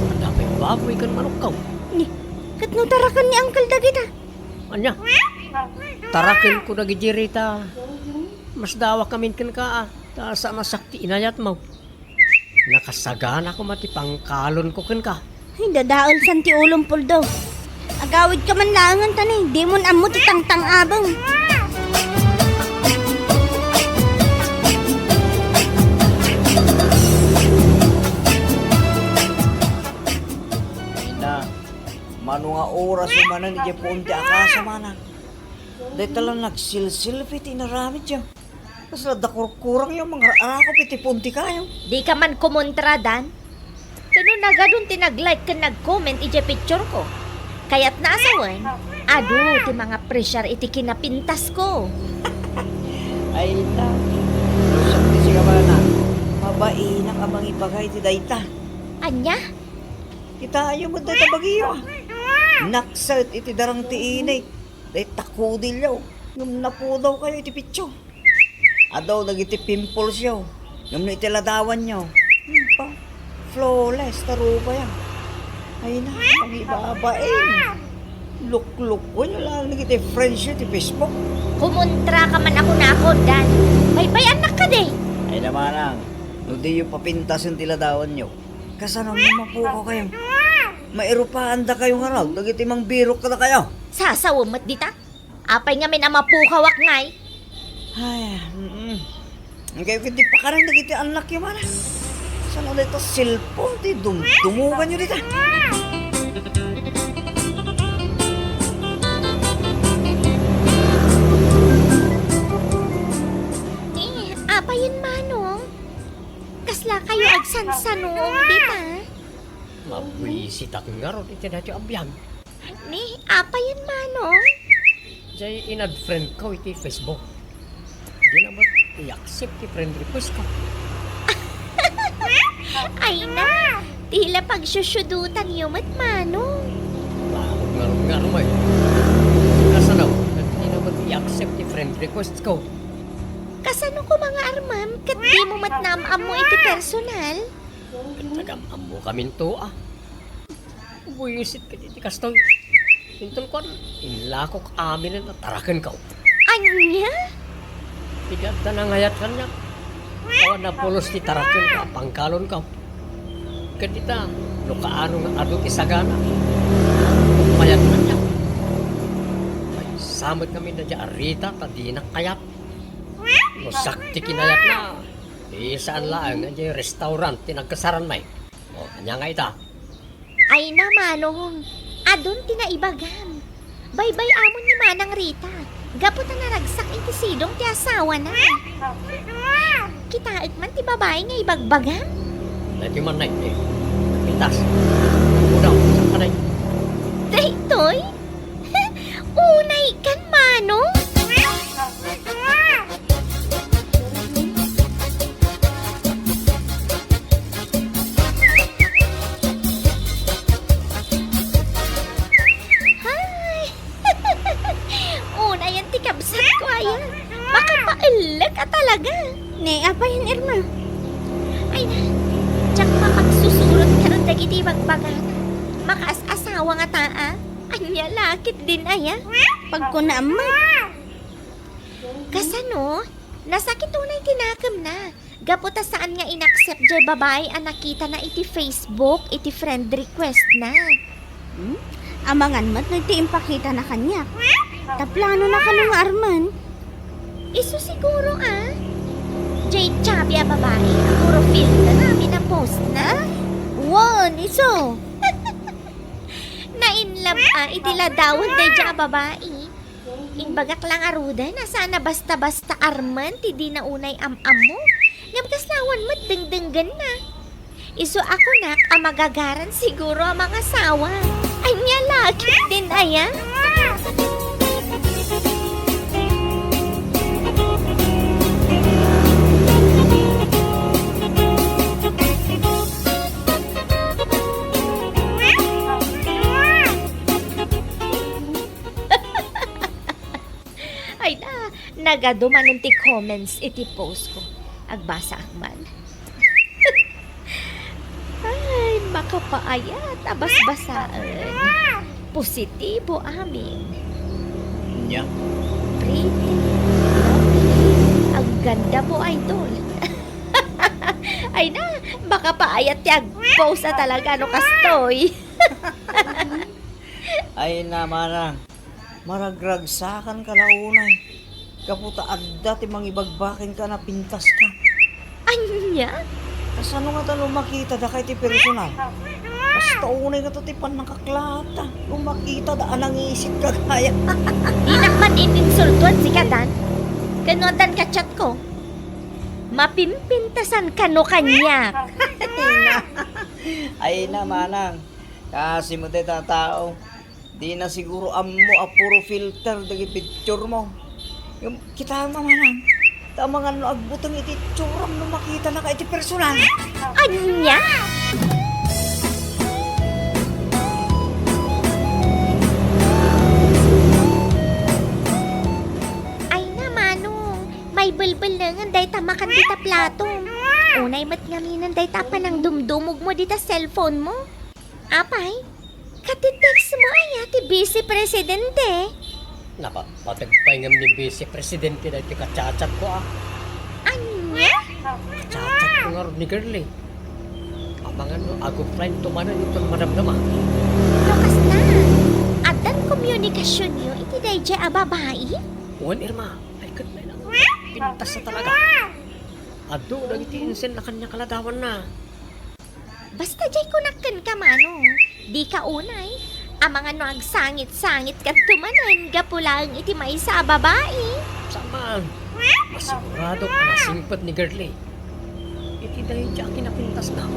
adda pay baboy ken manokko. Ni, ket no taraken ni Uncle dagita? Ania? Tarakenko dagidi, Rita. Masdawakamin kenka, ah. Ta saan a sakti inayatmo. Nakasagana koma ti pangkalonko kenka. Ay, dadaelsan ti ulom, Puldo. Agawidka man laengen ta ni, dimon ammo ti tangtang-abeng. Ay na, mano nga oras manen idiay puon ti akasa, manang? Dayta la nagsilsilpi ti inaramidyo. Kasla adda kurkurangyo, mangar-arakop iti puon ti kayo. Dika man kumontra, Dan. Kano nagadun ti nag-like ken nag-comment idiay picture ko. Kayatna a sawen, adu ti mangapresiar iti kinapintasko. Ay na, no siak ti sika, manang, mabainak a mangibagay ti dayta. Ania? Kitaenyo met dayta bagiyo, ah. Nakset iti darang ti inik, dayta kudilyo, ngem napudawkayo iti picture. Adu dagiti pimples yo, ngem no iti ladawanyo, hmm, pa, flawless ta rupa yan. Ay na, mangibabain. Luklukuenyo laeng dagiti friends yo iti Facebook. Kumontra ka man a kunakon, Dan. Baybay-annak kadi. Ay na, manang, no diyo papintasen ti ladawanyo, kasano nga mapukaw kayo? Mairupaandakayo ngarud dagiti mangbirok kadakayo. Sasawem met dita. Apay ngamin a mapukawak ngay? Ay, mm. Ang kayo kiti pakarin dagiti annakyo, manang. Saan a dayta cellphone ti dumdumuganyo dita? Eh, apayen, manong? Kasla kayo agsansanuong dita? Mabwisitak ngarud iti daytoy a biag. Ni, apayen, manong? Jay, in-add friend ko iti Facebook. Di na met i-accept ti friend request ko. Ay na, ti la pagsusudutan yo met, manong. Bakit nga, nga rumay? Kasano? Di na met i-accept ti friend request ko. Kasano ko nga armam ket di mo met naam-ammo iti personal? Ket nagam-ammo kaminto, ah. Buwisit ket iti kastoy. Inton kuan, inlakok aminen a tarakenko. Ania? Iti adda nangayat kaniak, awan a pulos ti tarakenko a pangkalonko. Ket ita, no kaano nga adu ti sagana, mayat kaniak. Maysa met ngamin daydiay a Rita ta dinak kayat. No siak ti kinayatna, di saan laeng nga diay restaurant ti nagkasaran, may. O, ania nga ita? Ay na, manong, adun ti naibagam. Baybay-amon ni Manang Rita, gapu ta naragsak iti sidong ti asawana. Kitaek man ti babai nga ibagbagam. Daytoy man, nay, eh, pintas. Udaw, saan ka, nay? Daytoy? Unay kan, manong? Hay! Makapaellek a talaga. Ne, apay, Irma? Ay na, diak mapagsusurot ngarud dagiti bagbagana. Makaas-asawa ngata, a? Ania la ketdin aya? Pagkunam met. Kasano? Nasakit unay ti nakemna. Gapu ta saan nga in-accept jay babai a nakitana iti Facebook iti friend request na. Hmm? Amangan met no ti impakitana kaniak. Ta planona kano nga armen. Isu siguro, a? Jay chubby a babai a puro filter a pinapost na? Wen, isu. Na-in love a iti ladawan daydiay a babai. Imbagak la ngaruden a saan a basta-basta armen ti dina unay am-ammo. Ngem kasla awan met dengdenggenna. Isu a kunak a magagaran siguro a mangasawa. Ania la ketdin aya? Ay na, nagadu manen ti comments iti post ko. Agbasaak man. Ay, makapaayat a basbasaen. Positibo amin. Nya? Pretty, lovely, ang ganda mo, idol. Ay na, makapaayat ti ag-post a talaga no kastoy. Ay na, manang. Maragragsakan ka la unay. Gapu ta adda ti mangibagbaken ka a napintas ka. Ania? Kasano ngata no makita daka iti personal? Basta unay ngata ti pannakaklata. No makita da a nangisit ka kaya. Dinak man ininsultuan sika, Dan. Kano addan ka chat ko. Mapimpintasan kano kaniak. Ay na, manang. Kasi mo tayo tao. Di na siguro ammo a puro filter dagiti picture mo. Yung kita mo, manang. Tamangan no agbuteng iti itsuram no makita na ka iti personal. Ania? Ay na, manong. May belbel na nga dayta makan dita plato. Unay met ngaminen dayta panangdumdumog mo dita cellphone mo. Apay, kati-text mo aya ti Vice Presidente? Napatpateg pay ngem ni Vice Presidente daytoy kachat-chat ko, a. Ania? Kachat-chat ko ngarud ni Girlie. Amangan no ag-offline to manen inton madamdama. No kasta, addan komunikasionyo iti daydiay a babai? Wen, Irma, ay ket nay lang. Pintas a talaga. Adu dagiti insenna kaniak a ladawanna. Basta diay kunak kenka, manong, dika unay. Amangan no agsangit-sangit kadto manen gapu laeng iti maysa a babai. Saan man, masiguradok a nasingpet ni Girlie iti daydiay a kinapintasna.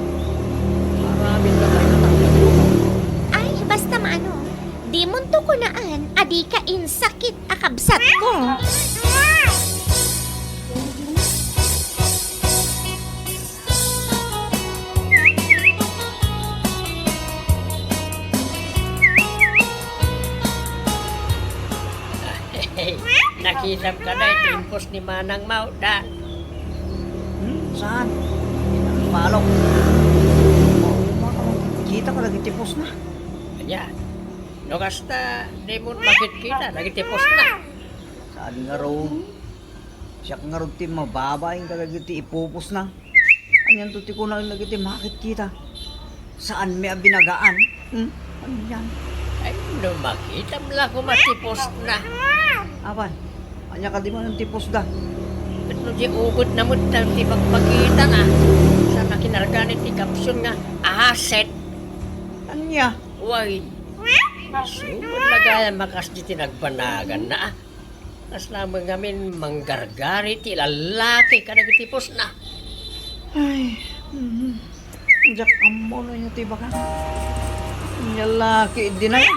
Aramidna pay a tao ti binuko. Ay, basta, manong, dimonto kunaan a dika insakit a kabsatko. Nakitam kada iti impos ni Manang Mauda. Hmm, saan? Inang Palok. Mauma ka, kita ka dagiti post na. Ania? No kasta, di mo makitkita dagiti post na. Saan nga ro? Siak ngarud ti mababain kadagiti ipupos na. Anianto ti kunaen dagiti makitkita? Saanmi a binagaan? Hmm? Anian? Ay, no makitam la koma ti post na. Apay, ania kadi man ti post da? Ket no di ubet na met ti pagpakita na, sa nakinargan iti caption nga asset. Ania? Way, isu met la gayam a kas di ti nagbanagan na, a. Kasla met ngamin manggargari ti lallaki kadagiti post na. Ay, mhm. Diak ammo no ania ti ibagak. Ania la ketdin aya.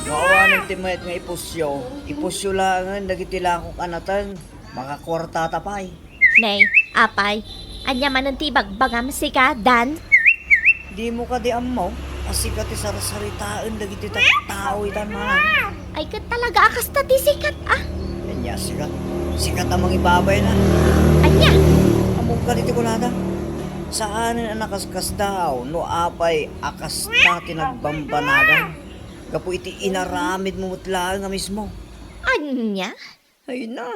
No awanen ti mayat nga ipusyo, ipusyo laengen dagiti lakok a nateng. Makakuartata pay. Nay, apay, ania manen ti ibagbagam sika, Dan? Dimo kadi ammo a sika ti sarsaritaen dagiti tattao itan, manang? Ay, ket talaga a kasta ti sikat, ah. Ania sikat? Sikat a mangibabayna. Ania? Ammom kadi ti kunada? Saanen a nakaskasdaaw no apay a kasta ti nagbambanagan gapu iti inaramidmo met laeng a mismo. Ania? Ay na,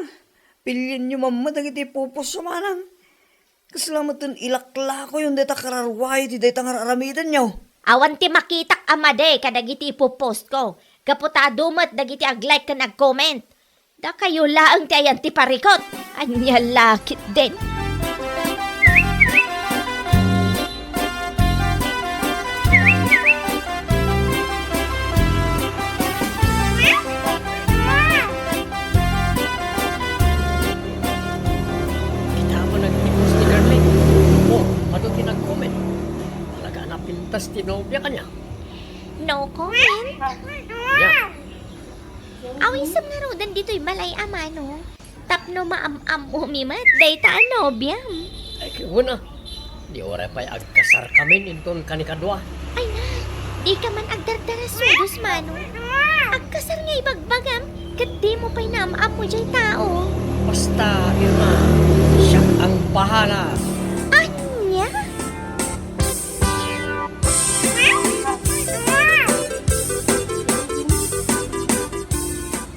pilienyo man met dagiti ipupusyo, manang. Kasla metten ilaklakoyon dayta kararua iti dayta nga ar-aramidenyo. Awan ti makitak a madi kadagiti ipupostko, gapu ta adu met dagiti ag-like ken ag-comment. Dakayo laeng ti ayan ti parikut. Ania la ketdin? Kita mo nagtipos ni Darlene. Oh, adu ti nag-comment. Talaga a napintas ti nobia kaniak. No comment? Yeah. Awisan ngaruden ditoy balay a manong. Tapno maam-ammomi met dayta a nobiam. Ay, ket wen a. Di uray pay agkasarkamin inton kanikadua. Ay na, dika man agdardarasudos, manong. Agkasar nga ibagbagam, ket dimo pay naam-ammo diay tao. Basta, Irma, siak ang bahala. Ania?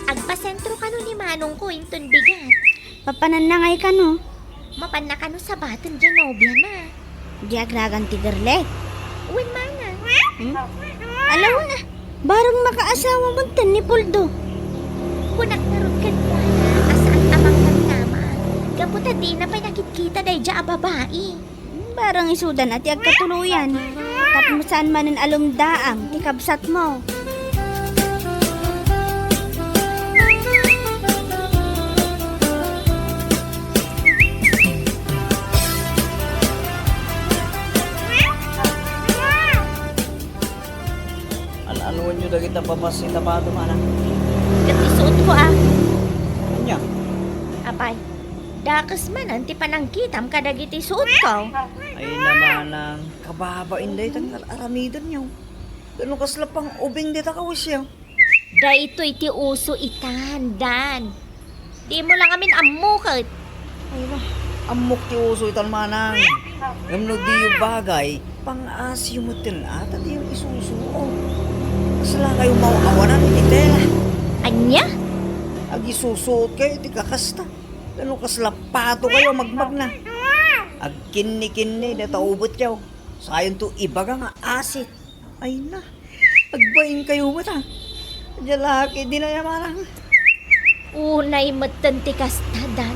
Agpasentro kano ni manongko inton bigat. Papananna ngay kano? Mapanna kano sabaten diay nobiana. Di agragan ti gerlek? Wen, manang. Hmm? Ala, wen a. Bareng makaasawa metten ni Poldo. Kunak ngarud kenkuana a saan a mangkamkama. Gapu ta dina pay nakitkita daydiay a babai. Barang isudan a ti agkatuloyan. Tapno saan manen a lumdaam ti kabsatmo. Al-anuenyo dagita babas ita bato, manang? Ket isuotko, a. Ania? Apay, dakes manen ti panangkitam kadagiti suotko. Ay na, manang, kababain daytan nga ar-aramidenyo. Ket no kasla pang-ubing dita kawisyo. Daytoy ti uso itan, Dan. Dimo la ngamin ammo ket. Ay, wa, ammok ti uso itan, manang. Ngem no diyo bagay, pang-asiyo metten a ta diyo isusuot. Kasla kayo maawanan iti tela. Ania? Agisusuot kayo iti kakasta. Ngem no kasla pato kayo magmagna. Agkinni-kinni dayta ubetyo. Sayonto ibaga nga asit. Ay na. Agbain kayo met a. Diay laki, di na yamanang. Unay metten ti kasta, Dan.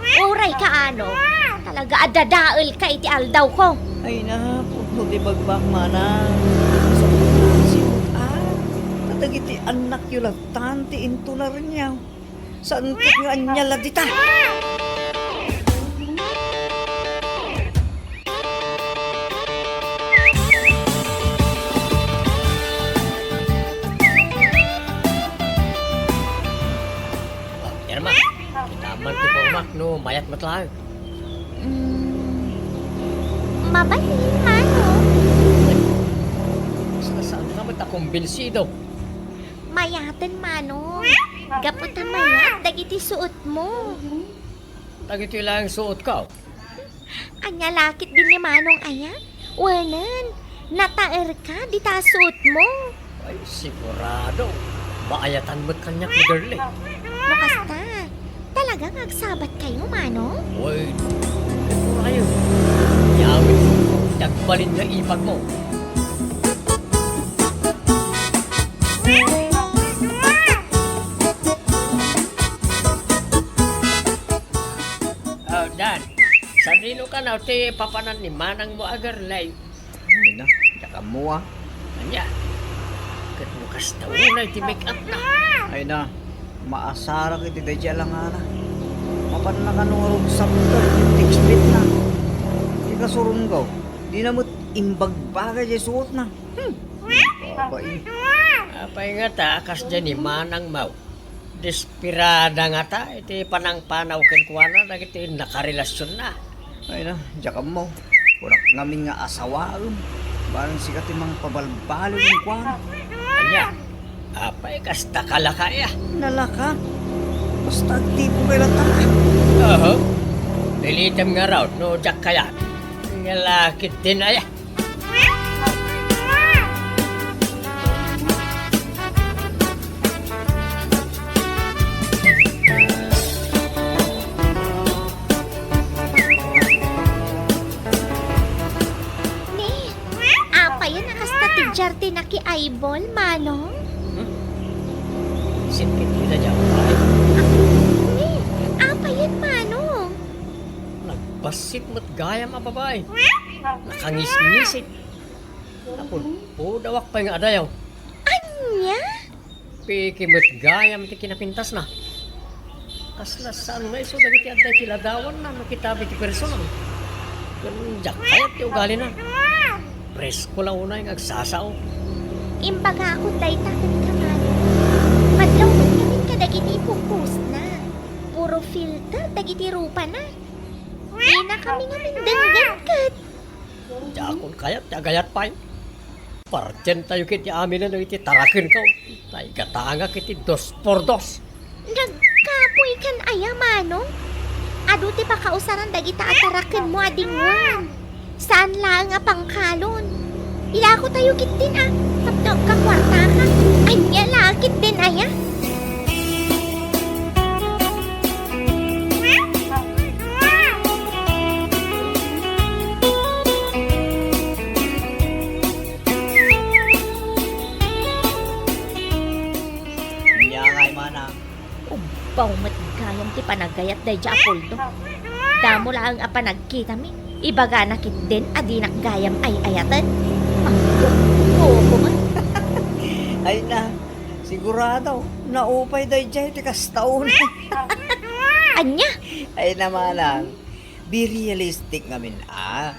Uray kaano, talaga a dadaelka iti aldawko. Ay na, pudno ti bagbak, manang. Sa pagkasimut a, kadagiti annakyo latan ti intunaryo. Saan ket nga ania la dita? Irma, kita man ti pormak no mayat met laeng. Mm, mabalin, manong. Basta saanka met a kumbinsido. Mayaten, manong. Gapu ta mayat dagiti suotmo. Dagitoy laeng suotko. Ania la ketdin ni manong aya? Wenen, nataerka dita suotmo. Ay, sigurado. Maayatan met kaniak ni Girlie. No kasta, talaga nga agsabat kayo, manong? Uy, ket uray. Yawit, dagbalin nga ipagmo. Oh, Dan, sadino kano ti papanan ni manangmo a Girlie? Ay na, diak ammo a. Ania? Ket no kasta unay ti make-up na. Ay na, maasarak iti daydiay a langana. Mapanna kano ngarud saptan ti text mate na. Ti kasurongko, dina met imbagbaga diay suotna. Hmm. Babain. Apay ngata a kasdiay ni manangmo? Desperada ngata iti panangpanaw kenkuana dagiti nakarelasionna. Ay na, diak ammo. Kunak ngamin nga asawaem. Barang sika ti mangpabalbaliw kenkuana. Ania? Apay, kasta ka laka aya? Nalaka? Basta agtipon kay latta. Oho. Pilitem ngarud no diak kayat. Nga laketdin aya. Ni, apayen a kasta ti diar ti naki-eyeball, Manong? Hmm? Sipit ita diay babai. Ah, ni, apayen, Manong? Nagbassit met gayam a babai. Nakangisngisit. Napudpudawak pay nga adayaw. Ania? Piki met gayam ti kinapintasna. Kasla saan nga isu dagiti adda iti ladawanna no kitaem iti personal. Ken diak kayat ti ugalina. Presko la unay nga agsasao. Imbagakon dayta kenka, Manong. Madlaw met ngamin kadagiti pupusna. Puro filter dagiti rupana. Dina kami ngamin denggen ket. Diakon kayat ti agayat pay. Partientayo ketdi aminen dagiti tarakenko. Ta igatangak iti dos por dos. Nagkapuy kan aya, Manong? Adu ti pakausaran dagita a tarakenmo a dingoan. Saan laeng a pangkalon. Ilakotayo ketdin a tapno agkakuartaka. Ania la ketdin aya? Ania ngay, manang? Ubbaw met gayam ti panagayat daydiay a pulto. Damo laeng a panagkitami, ibagana ketdin a dinak gayam ay-ayaten. Mangguguko met. Ay na, sigurado, naupay daydiay ti kasta unay. Ania? Ay na, manang, be realistic ngamin a.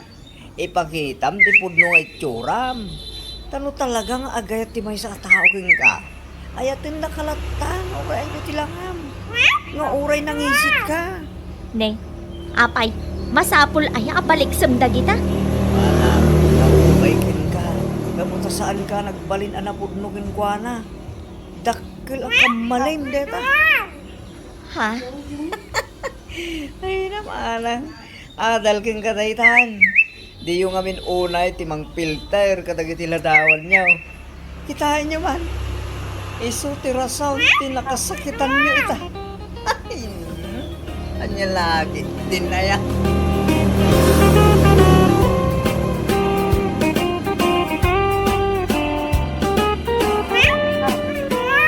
Ipakitam ti pudno nga itsuram. Ta no talaga nga agayat ti maysa a tao kenka, ayatennaka latta nga urayanyo ti langam. Nga uray nangisitka. Ne, apay, masapul aya a baliksem dagita? Manang, naupay kenka. Gapu ta saanka nagbalin a napudno kenkuana. Dakkel a kammalin deta. Ha? Ay, na, manang. Adal kenka daytan. Diyo ngamin unay ti mangpilter kadagiti ladawanyo. Kitaenyo man. Isu ti rason ti nakasakitanyo ita. Ay, ania la ketdin aya?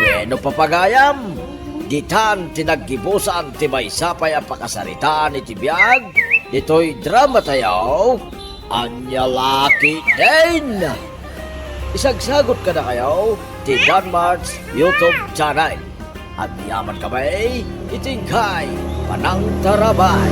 Wenno, papagayam, ditan ti naggibusan ti maysa pay a pakasaritaan iti biag ditoy dramatayo, Ania la ketdin? Isagsagut kadakayo ti Danmart's YouTube channel. Agyaman kami iti inkay panangtarabay.